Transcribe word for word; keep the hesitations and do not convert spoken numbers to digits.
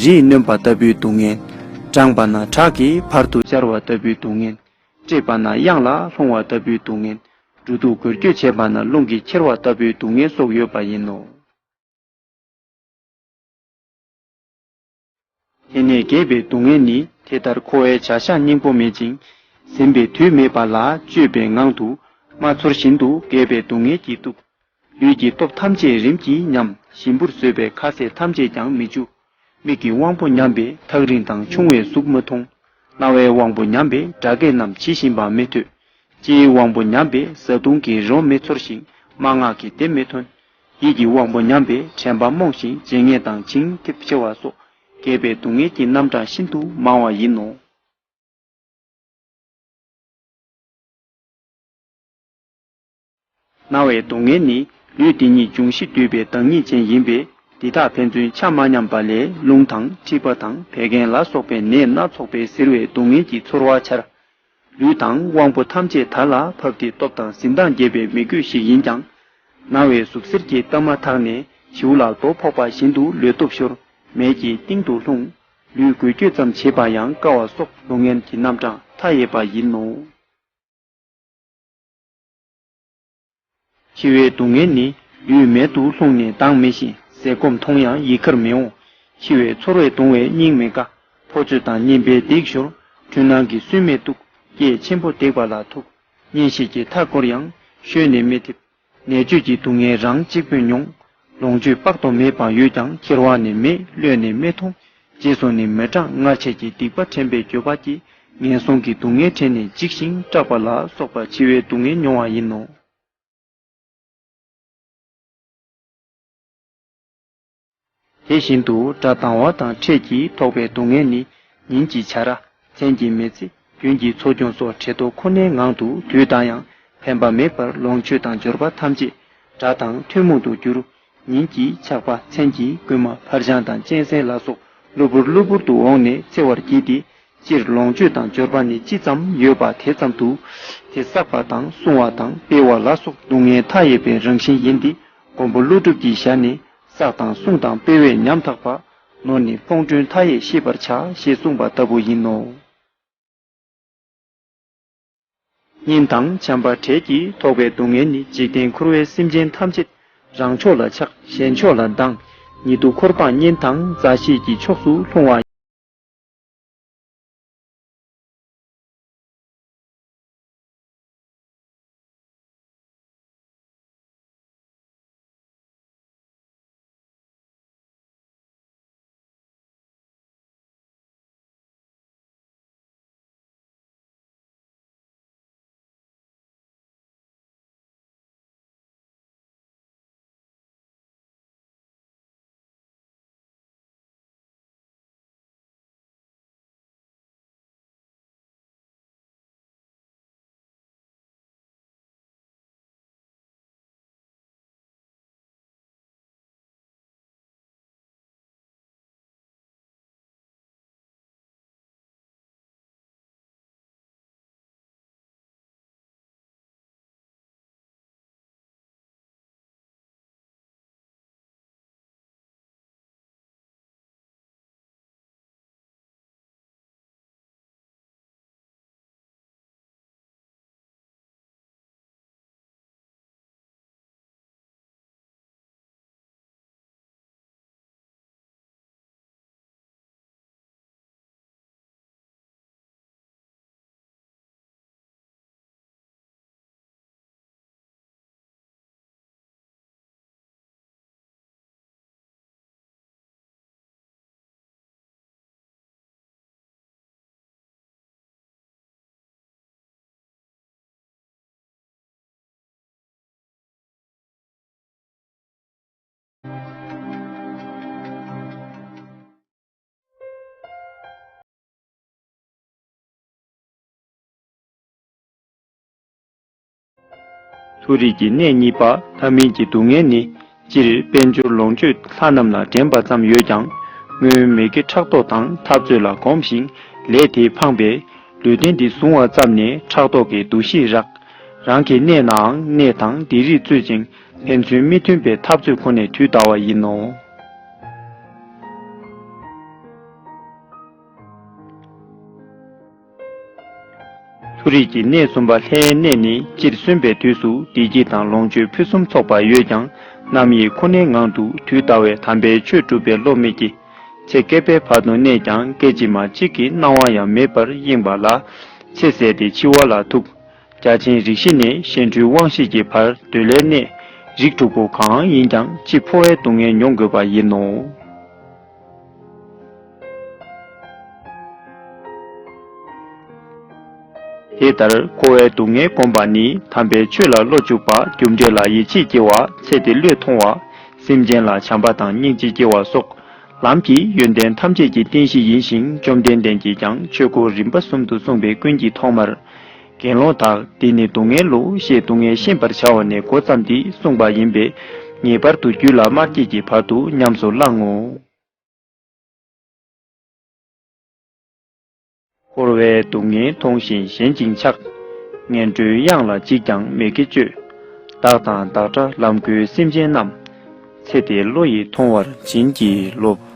རིས་ནོན་པ་ལྟ་བུའི་སྡུག་བསྔལ། བགྲངས་པ་ན་བྲག་གི་བར་དུ་འབྱར་བ་ལྟ་བུའི་སྡུག་བསྔལ། བཀྲེས་པ་ན་གཡང་ལ་ལྷུང་བ་ལྟ་བུའི་སྡུག་བསྔལ། འགྲོ་འདུག་འགུལ་སྐྱོད་བྱེད་པ་ན་རླུང་གིས་ཁྱེར་བ་ལྟ་བུའི་སྡུག་བསྔལ་སོགས་ཡོད་པ་ཡིན་ནོ། དེ་ནས་རྒས་པའི་སྡུག་བསྔལ་ནི། དེ་ལྟར་འཁོར་བའི་བྱ་གཞག་སྙིང་པོ་མེད་ཅིང་། ཟིན་པའི་དུས་མེད་པ་ལ་སྤྱོད་པའི་ངང་དུ། མ་ཚོར་བཞིན་དུ་རྒས་པའི་སྡུག་བསྔལ་གྱིས་གཏུབས། ལུས་ཀྱི་སྟོབས་ཐམས་ཅད་རིམ་གྱིས་ཉམས། ཞིམ་པོར་བཟོས་པའི་ཁ་ཟས་ཐམས་ཅད་ཀྱང་མི་འཇུ། མིག་གི་དབང་པོ་ཉམས་པས་ཐག་རིང་དང་ཆུང་བའི་གཟུགས་མི་མཐོང་། རྣ་བའི་དབང་པོ་ཉམས་པས་སྒྲ་སྐད་རྣམས་ཇི་བཞིན་པ་མི་ཐོས། ལྕེའི་དབང་པོ་ཉམས་པས་བཟའ་བཏུང་གི་རོ་མི་ཚོར་ཞིང་སྨྲེ་སྔགས་ཀྱི་དེ་མི་ཐོན། ཡིད་ཀྱི་དབང་པོ་ཉམས་པས་དྲན་པ་རྨོངས་ཤིང་བརྗེད་ངས་དང་བྱིང་འཐིབས་ཆེ་བ་སོགས་རྒས་པའི་སྡུག་བསྔལ་གྱི་རྣམ་གྲངས་ཤིན་ཏུ་མང་བ་ཡིན་ནོ། ན་བའི་སྡུག་བསྔལ་ནི། ལུས་འདི་ཉིད་འབྱུང་བཞི་འདུས་པའི་བདག་ཉིད་ཅན་ཡིན་པས། འདི་དག་ཕན་ཚུན་ཆ་མ་མཉམ་པ་ལས་རླུང་དང་མཁྲིས་པ་དང་བད་ཀན་ལ་སོགས་པའི་ནད་སྣ་ཚོགས་པས་གཟིར་བའི་སྡུག་བསྔལ་གྱི་ཚོར་བ་འཆར། ལུས་དང་དབང་པོ་ཐམས་ཅད་དར་ལ་བབས་ཏེ་སྟོབས་དང་གཟི་མདངས་རྒྱས་པའི་མོས་གུས་ཤིག་ཡིན་ཀྱང་། ན་བའི་ཟུག་གཟེར་གྱི་གཏའ་མ་འཐག་ནས་བྱིའུ་ལ་རྡོ་ཕོག་པ་བཞིན་དུ་ལུས་སྟོབས་ཤོར། མལ་གྱི་གཏིང་དུ་ལྷུང་། ལུས་འགུལ་སྐྱོད་ཙམ་བྱེད་པ་ཡང་དཀའ་བ་སོགས་སྡུག་བསྔལ་གྱི་རྣམ་གྲངས་མཐའ་ཡས་པ་ཡིན་ནོ། འཆི་བའི་སྡུག་བསྔལ་ནི། ལུས་མལ་དུ་ལྷུང་ནས་ལྡང་མི་ཤེས། ཟས་སྐོམ་མཐོང་ཡང་ཡི་གར་མི་འོང་། འཆི་བའི་ཚོར་བས་གདུང་བས་སྙིང་མི་དགའ། ཕོ་ཚོད་དང་གཉེན་པའི་སྡིག་ཤོར། འཁྲུལ་སྣང་གིས་སུན་མི་གཏུག་སྐད་ཆེན་པོ་སྡིག་པ་ལ་ཐུག་གཉེན་བཤེས་ཀྱིས་མཐའ་བསྐོར་ཡང་། ཤོད་ནས་མི་ཐེབས། ནད་བཅོས་ཀྱི་སྡུག་བསྔལ་རང་གཅིག་པུས་མྱོང་། ལོངས་སྤྱོད་དཔག་ཏུ་མེད་པ་ཡོད་ཀྱང་། ཁྱེར་བ་ནི་མེད། གློད་ནི་མི་ཐུབ། རྗེས་སུ་ནི་མི་འབྲང་། སྔར་བྱས་ཀྱི་སྡིག་པ་དྲན་པས་འགྱོད་པ་སྐྱེ། ངན་སོང་གི་སྡུག་བསྔལ་དྲན་ནས་འཇིགས་ཤིང་སྐྲག་པ་ལ་སོགས་པ་འཆི་བའི་སྡུག་བསྔལ་མྱོང་བ་ཡིན་ནོ། དེ་བཞིན་དུ་དགྲ་སྡང་བ་དང་འཕྲད་ཀྱིས་ཐོགས་པའི་སྡུག་བསྔལ་ནི། ཉིན་གྱི་བྱ་ར། མཚན་གྱི་མི་ཚེ། དགུན་གྱི་འཚོ་སྐྱོང་སོགས་བྲེལ་དོགས་ཁོ་ནའི་ངང་དུ་དུས་དང་ཡང་ཕན་པ་མེད་པར་ལོངས་སྤྱོད་དང་འབྱོར་པ་ཐམས་ཅད་དགྲ་དང་ཐུན་མོང་དུ་གྱུར། ཉིན་གྱི་ཆག་པ། མཚན་གྱི་རྐུན་མ། ཕར་འཕྱང་དང་གཅན་གཟན་ལ་སོགས་གློ་བུར་གློ་བུར་དུ་འོངས་ནས་འཚེ་བར་བགྱིད་དེ། སྤྱིར་ལོངས་སྤྱོད་དང་འབྱོར་པ་ནི་ཅི་ཙམ་ཡོད་པ་དེ་ཙམ་དུ། དེ་བསགས་པ་དང་སྲུང་བ་དང་སྤེལ་བ་ལ་སོགས་སྡུག་བསྔལ་མཐའ་ཡས་པའི་རང་བཞིན་ཡིན་ཏེ། མགོན་པོ་ཀླུ་སྒྲུབ་ཀྱི་ཞལ་ནས། བསགས་དང་སྲུང་དང་སྤེལ་བས་ཉམ་ཐག་པ། ནོར་ནི་ཕོངས་སྒྲོན་མཐའ་ཡས་ཤེས་པར་བྱ། ཞེས་གསུངས་པ་ལྟ་བུ་ཡིན་ནོ། གཉེན་དང་བྱམས་པ་བྲལ་གྱིས་ཐོགས་པའི་སྡུག་བསྔལ་ནི། འཇིག་རྟེན་འཁོར་བའི་སེམས་ཅན་ཐམས་ཅད་རང་ཕྱོགས་ལ་ཆགས། གཞན་ཕྱོགས་ལ་སྡང་། ཉེ་དུ་འཁོར་སྤངས་གཉེན་དང་མཛའ་བཤེས་ཀྱི་ཕྱོགས་སུ་ལྷུང་བ། མཐོ་རིས་ཀྱི་གནས་གཉིས་པ་ཐ་མལ་གྱི་སྡུག་བསྔལ་ནི། སྤྱིར་དཔལ་འབྱོར་ལོངས་སྤྱོད་ལྷ་རྣམས་ལ་འགྲན་པ་ཙམ་ཡོད་ཀྱང་། སྔོན་མི་དགེ་ཕྲག་དོག་དང་འཐབ་རྩོད་ལ་གོམས་ཤིང་ལས་དེས་ཕངས་པས། ལུས་རྟེན་འདི་བཟུང་བ་ཙམ་ནས་ཕྲག་དོག་གི་འདུ་ཤེས་རགས། རང་གི་གནས་ནའང་གནས་དང་སྡིག་རིས་རྩོད་ཅིང་ཕན་ཚུན་མི་མཐུན་པའི་འཐབ་རྩོད་ཁོ་ནས་དུས་འདའ་བ་ཡིན་ནོ། མཐོ་རིས་ཀྱི་གནས་གསུམ་པ་ལྷའི་གནས་ནི། སྤྱིར་གསོན་པའི་དུས་སུ་བདེ་སྐྱིད་དང་ལོངས་སྤྱོད་ཕུན་སུམ་ཚོགས་པ་ཡོད་ཀྱང་། རྣམ་གཡེང་ཁོ་ནའི་ངང་དུ་དུས་འདའ་བས་དམ་པའི་ཆོས་སྒྲུབ་པའི་བློ་མེད་ཀྱི། ཚེ་བསྐལ་པའི་བར་དུ་གནས་ཀྱང་སྐད་ཅིག་མ་གཅིག་གི་སྣང་བ་ཡང་མེད་པར་གཡེངས་པ་ལ། ཚེ་ཟད་དེ་འཆི་བ་ལ་ཐུག། བརྒྱ་བྱིན་རིགས་བཞི་ནས་གཤེད་འགྲོའི་དབང་ཤེས་ཀྱི་བར་འདོད་ལྷའི་གནས། རིགས་དྲུག་པོ་གང་ཡིན་ཀྱང་འཆི་འཕོ་བའི་སྡུག་བསྔལ་མྱོང་དགོས་པ་ཡིན་ནོ། དེ་ལྟར་འཁོར་བའི་སྡུག་བསྔལ་བསྒོམ་པ་ནི། དམ་པའི་ཆོས་ལ་བློ་འཇུག་པ། རྒྱུ་འབྲས་ལ་ཡིད་ཆེས་སྐྱེ་བ། ཚེ་འདི་བློས་ཐོང་བ། སེམས་ཅན་ལ་བྱམས་པ་དང་སྙིང་རྗེ་སྐྱེ་བ་སོགས། ལམ་གྱི་ཡོན་ཏན་ཐམས་ཅད་ཀྱི་རྟེན་གཞི་ཡིན་ཞིང་། བཅོམ་ལྡན་འདས་ཀྱིས་ཀྱང་ཆོས་འཁོར་རིམ་པ་གསུམ་དུ་གསུངས་པའི་ཀུན་གྱི་ཐོག་མར། དགེ་སློང་དག་འདི་ནི་སྡུག་བསྔལ་ལོ། ཞེས་སྡུག་བསྔལ་ཤེས་པར་བྱ་བ་ནས་འགོ་བརྩམས་ཏེ་གསུངས་པ་ཡིན་པས། ངེས་པར་དུ་རྒྱུད་ལ་མ་སྐྱེས་ཀྱི་བར་དུ་ཉམས་སུ་བླང་ངོ་། འཁོར་བའི་སྡུག་བསྔལ་མཐོང་ཞིང་ཞེན་ཅིང་ཆགས། ངན་འགྲོའི་གཡང་ལ་འཇིགས་ཀྱང་མི་དགེ་སྤྱོད། བདག་དང་བདག་འདྲ་ལམ་འགོད་སེམས་ཅན་རྣམས། ཚེ་འདིར་བློ་ཡིས་ཐོང་བར་བྱིན་གྱིས་རློབས།